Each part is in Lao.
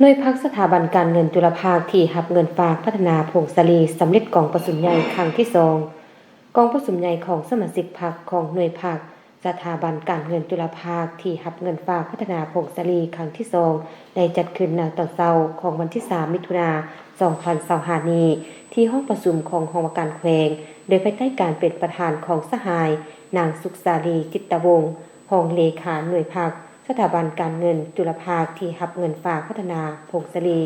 ໜ່ວຍພັກສະຖາບັນການເງິນຈຸລະພາກທີ່ຮັບເງິນຝາກພັດທະນາຜົ້ງສາລີ ສຳເລັດກອງປະຊຸມໃຫຍ່ຄັ້ງທີສອງ. ກອງປະຊຸມໃຫຍ່ຂອງສະມາຊິກພັກຂອງໜ່ວຍພັກສະຖາບັນການເງິນຈຸລະພາກທີ່ຮັບເງິນຝາກພັດທະນາຜົ້ງສາລີຄັ້ງທີສອງ ໄດ້ຈັດຂຶ້ນໃນຕອນເຊົ້າຂອງວັນທີສາມ ມິຖຸນາ ສອງພັນຊາວຫ້ານີ້ ທີ່ຫ້ອງປະຊຸມຂອງຫ້ອງວ່າການແຂວງ ໂດຍພາຍໃຕ້ການເປັນປະທານຂອງສະຫາຍ ນາງ ສຸກສາລີ ຈິດຕະວົງ ຮອງເລຂາໜ່ວຍພັກສະຖາບັນການເງິນຈຸລະພາກທີ່ຮັບເງິນຝາກພັດທະນາຜົ້ງສາລີ,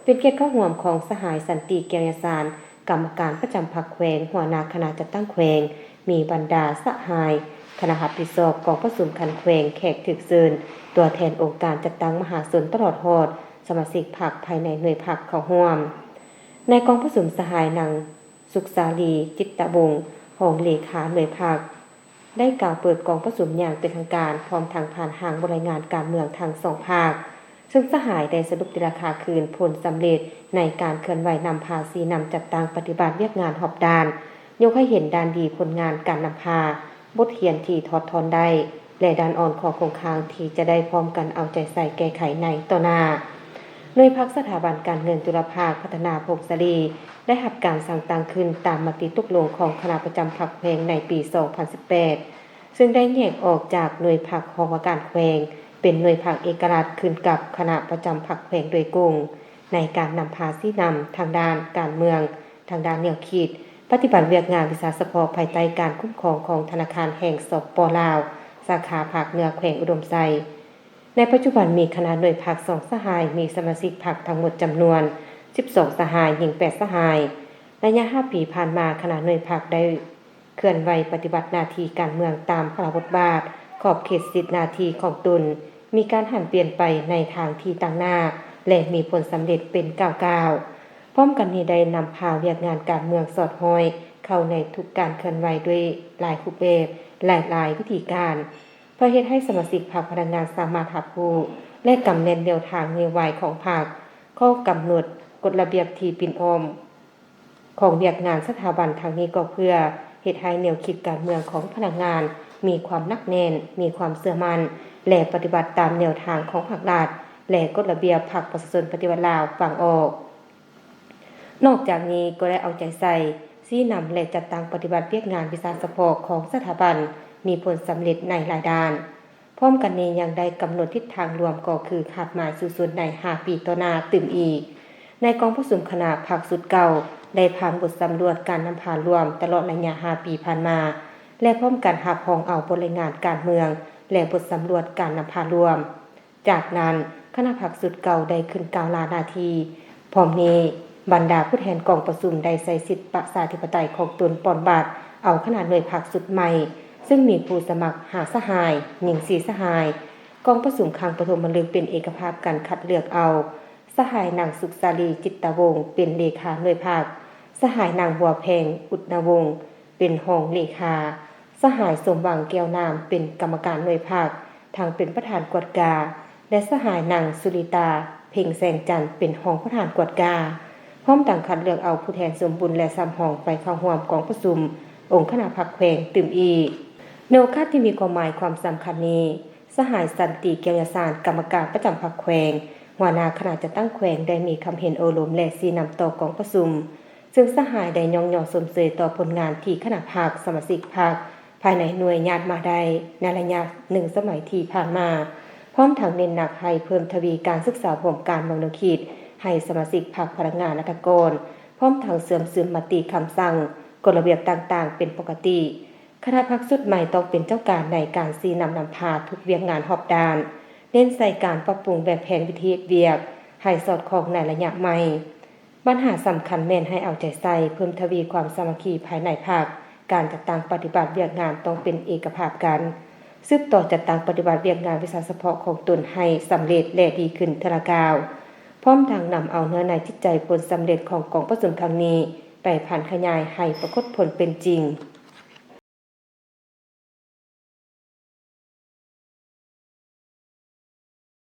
ເປັນກຽດເຂົ້າຮ່ວມຂອງສະຫາຍ ສັນຕິ ແກ້ວຍະສານ ກຳມະການປະຈຳພັກແຂວງ, ຫົວໜ້າຄະນະຈັດຕັ້ງແຂວງ, ມີບັນດາສະຫາຍຄະນະຮັບຜິດຊອບກອງປະຊຸມຂັ້ນແຂວງ, ແຂກຖືກເຊີນ, ຕົວແທນອົງການຈັດຕັ້ງມະຫາຊົນ ຕະຫຼອດຮອດສະມາຊິກພັກພາຍໃນໜ່ວຍພັກເຂົ້າຮ່ວມ. ໃນກອງປະຊຸມ, ສະຫາຍ ນາງ ສຸກສາລີ ຈິດຕະວົງ ຮອງເລຂາໜ່ວຍພັກ ໄດ້ກ່າວເປີດກອງປະຊຸມຢ່າງເປັນທາງການ, ພ້ອມທັງຜ່ານຮ່າງບົດລາຍງານການເມືອງທັງສອງພາກ, ເຊິ່ງສະຫາຍໄດ້ສະຫຼຸບຕີລາຄາຄືນຜົນສຳເລັດໃນການເຄື່ອນໄຫວນຳພາຊີ້ນຳຈັດຕັ້ງປະຕິບັດວຽກງານຮອບດ້ານ, ຍົກໃຫ້ເຫັນດ້ານດີຜົນງານການນຳພາ, ບົດຮຽນທີ່ຖອດຖອນໄດ້ ແລະ ດ້ານອ່ອນຂໍ້ຄົງຄ້າງທີ່ຈະໄດ້ພ້ອມກັນເອົາໃຈໃສ່ແກ້ໄຂໃນຕໍ່ໜ້າ. ໜ່ວຍພັກສະຖາບັນການເງິນຈຸລະພາກພັດທະນາຜົ້ງສາລີ ໄດ້ຮັບການສ້າງຕັ້ງຂຶ້ນຕາມມະຕິຕົກລົງຂອງຄະນະປະຈຳພັກແຂວງໃນປີສອງພັນສິບແປດ ເຊິ່ງໄດ້ແຍກອອກຈາກໜ່ວຍພັກຫ້ອງວ່າການແຂວງ ເປັນໜ່ວຍພັກເອກະລາດຂຶ້ນກັບຄະນະປະຈຳພັກແຂວງໂດຍກົງ ໃນການນຳພາຊີ້ນຳທາງດ້ານການເມືອງ, ທາງດ້ານແນວຄິດ, ປະຕິບັດວຽກງານວິຊາສະເພາະພາຍໃຕ້ການຄຸ້ມຄອງຂອງທະນາຄານແຫ່ງ ສປປ ລາວ ສາຂາພາກເໜືອແຂວງອຸດົມໄຊ. ໃນປັດຈຸບັນມີຄະນະໜ່ວຍພັກສອງສະຫາຍ, ມີສະມາຊິກພັກທັງໝົດຈຳນວນສິບສອງສະຫາຍ, ຍິງແປດສະຫາຍ. ໄລຍະຫ້າປີຜ່ານມາ, ຄະນະໜ່ວຍພັກໄດ້ເຄື່ອນໄຫວປະຕິບັດໜ້າທີ່ການເມືອງຕາມພາລະບົດບາດ, ຂອບເຂດສິດໜ້າທີ່ຂອງຕົນ, ມີການຫັນປ່ຽນໄປໃນທາງທີ່ຕັ້ງໜ້າ ແລະ ມີຜົນສຳເລັດເປັນກ້າວໆ. ພ້ອມກັນນີ້ໄດ້ນຳພາວຽກງານການເມືອງສອດຫ້ອຍເຂົ້າໃນທຸກການເຄື່ອນໄຫວດ້ວຍຫຼາຍຮູບແບບ, ຫຼາຍໆວິທີການ, ເພື່ອເຮັດໃຫ້ສະມາຊິກພັກພະນັກງານສາມາດຮັບຮູ້ ແລະ ກຳແໜ້ນແນວທາງນະໂຍບາຍຂອງພັກ, ຂໍ້ກຳນົດ, ກົດລະບຽບທີ່ປິ່ນອ້ອມຂອງວຽກງານສະຖາບັນ. ທັງນີ້ກໍເພື່ອເຮັດໃຫ້ແນວຄິດການເມືອງຂອງພະນັກງານມີຄວາມໜັກແໜ້ນ, ມີຄວາມເຊື່ອໝັ້ນ ແລະ ປະຕິບັດຕາມແນວທາງຂອງພັກລັດ ແລະ ກົດລະບຽບພັກປະຊາຊົນປະຕິວັດລາວຟັງອອກ. ນອກຈາກນີ້ກໍໄດ້ເອົາໃຈໃສ່ຊີ້ນຳ ແລະ ຈັດຕັ້ງປະຕິບັດວຽກງານວິຊາສະເພາະຂອງສະຖາບັນມີຜົນສຳເລັດໃນຫຼາຍດ້ານ. ພ້ອມກັນນີ້ຍັງໄດ້ກຳນົດທິດທາງລວມ ກໍຄືຄາດໝາຍສູ້ຊົນໃນຫ້າປີຕໍ່ໜ້າຕື່ມອີກ. ໃນກອງປະຊຸມຄະນະພັກຊຸດເກົ່າໄດ້ຜ່ານບົດສຳຫຼວດການນຳພາລວມຕະຫຼອດໄລຍະຫ້າປີຜ່ານມາ ແລະ ພ້ອມກັນຮັບຮອງເອົາບົດລາຍງານການເມືອງ ແລະ ບົດສຳຫຼວດການນຳພາລວມ. ຈາກນັ້ນ, ຄະນະພັກຊຸດເກົ່າໄດ້ຂຶ້ນກ້າວລາໜ້າທີ່. ພ້ອມນີ້, ບັນດາຜູ້ແທນກອງປະຊຸມໄດ້ໃຊ້ສິດປະຊາທິປະໄຕຂອງຕົນປ່ອນບັດເອົາຄະນະໜ່ວຍພັກຊຸດໃໝ່, ເຊິ່ງມີຜູ້ສະໝັກຫ້າສະຫາຍ, ຍິງສີ່ສະຫາຍ. ກອງປະຊຸມຄັ້ງປະຖົມມະລຶກເປັນເອກະພາບກັນຄັດເລືອກເອົາ ສະຫາຍ ນາງ ສຸກສາລີ ຈິດຕະວົງ ເປັນເລຂາໜ່ວຍພັກ, ສະຫາຍ ນາງ ບົວແພງ ອຸດນະວົງ ເປັນຮອງເລຂາ, ສະຫາຍ ສົມຫວັງ ແກ້ວນາມ ເປັນກຳມະການໜ່ວຍພັກ ທັງເປັນປະທານກວດກາ ແລະ ສະຫາຍ ນາງ ສຸລິຕາ ເພັງແສງຈັນ ເປັນຮອງປະທານກວດກາ, ພ້ອມທັງຄັດເລືອກເອົາຜູ້ແທນສົມບູນ ແລະ ສຳຮອງໄປເຂົ້າຮ່ວມກອງປະຊຸມອົງຄະນະພັກແຂວງຕື່ມອີກ. ໃນໂອກາດທີ່ມີຄວາມໝາຍຄວາມສຳຄັນນີ້, ສະຫາຍ ສັນຕິ ແກ້ວຍະສານ ກຳມະການປະຈຳພັກແຂວງ, ຫົວໜ້າຄະນະຈັດຕັ້ງແຂວງ ໄດ້ມີຄຳເຫັນໂອ້ລົມ ແລະ ຊີ້ນຳຕໍ່ກອງປະຊຸມ, ເຊິ່ງສະຫາຍໄດ້ຍ້ອງຍໍຊົມເຊີຍຕໍ່ຜົນງານທີ່ຄະນະພັກ, ສະມາຊິກພັກ ພາຍໃນໜ່ວຍຍາດມາໄດ້ໃນໄລຍະໜຶ່ງສະໄໝທີ່ຜ່ານມາ, ພ້ອມທັງເນັ້ນໜັກໃຫ້ເພີ່ມທະວີການສຶກສາຮ່ວມການເມືອງແນວຄິດໃຫ້ສະມາຊິກພັກ, ພະນັກງານ, ລັດຖະກອນ, ພ້ອມທັງເຊື່ອມຊຶມມະຕິຄຳສັ່ງ, ກົດລະບຽບຕ່າງໆເປັນປົກກະຕິ. ຄະນະພັກຊຸດໃໝ່ຕ້ອງເປັນເຈົ້າການໃນການຊີ້ນຳນຳພາທຸກວຽກງານຮອບດ້ານ, ເນັ້ນໃສ່ການປັບປຸງແບບແຜນວິທີເຮັດວຽກໃຫ້ສອດຄ່ອງໃນໄລຍະໃໝ່. ບັນຫາສຳຄັນແມ່ນໃຫ້ເອົາໃຈໃສ່ເພີ່ມທະວີຄວາມສາມັກຄີພາຍໃນພັກ, ການຈັດຕັ້ງປະຕິບັດວຽກງານຕ້ອງເປັນເອກະພາບກັນ, ສືບຕໍ່ຈັດຕັ້ງປະຕິບັດວຽກງານວິຊາສະເພາະຂອງຕົນໃຫ້ສຳເລັດ ແລະ ດີຂຶ້ນເທື່ອລະກ້າວ, ພ້ອມທັງນຳເອົາເນື້ອໃນຈິດໃຈຜົນສຳເລັດຂອງກອງປະຊຸມຄັ້ງນີ້ໄປຜັນຂະຫຍາຍໃຫ້ປາກົດຜົນເປັນຈິງ.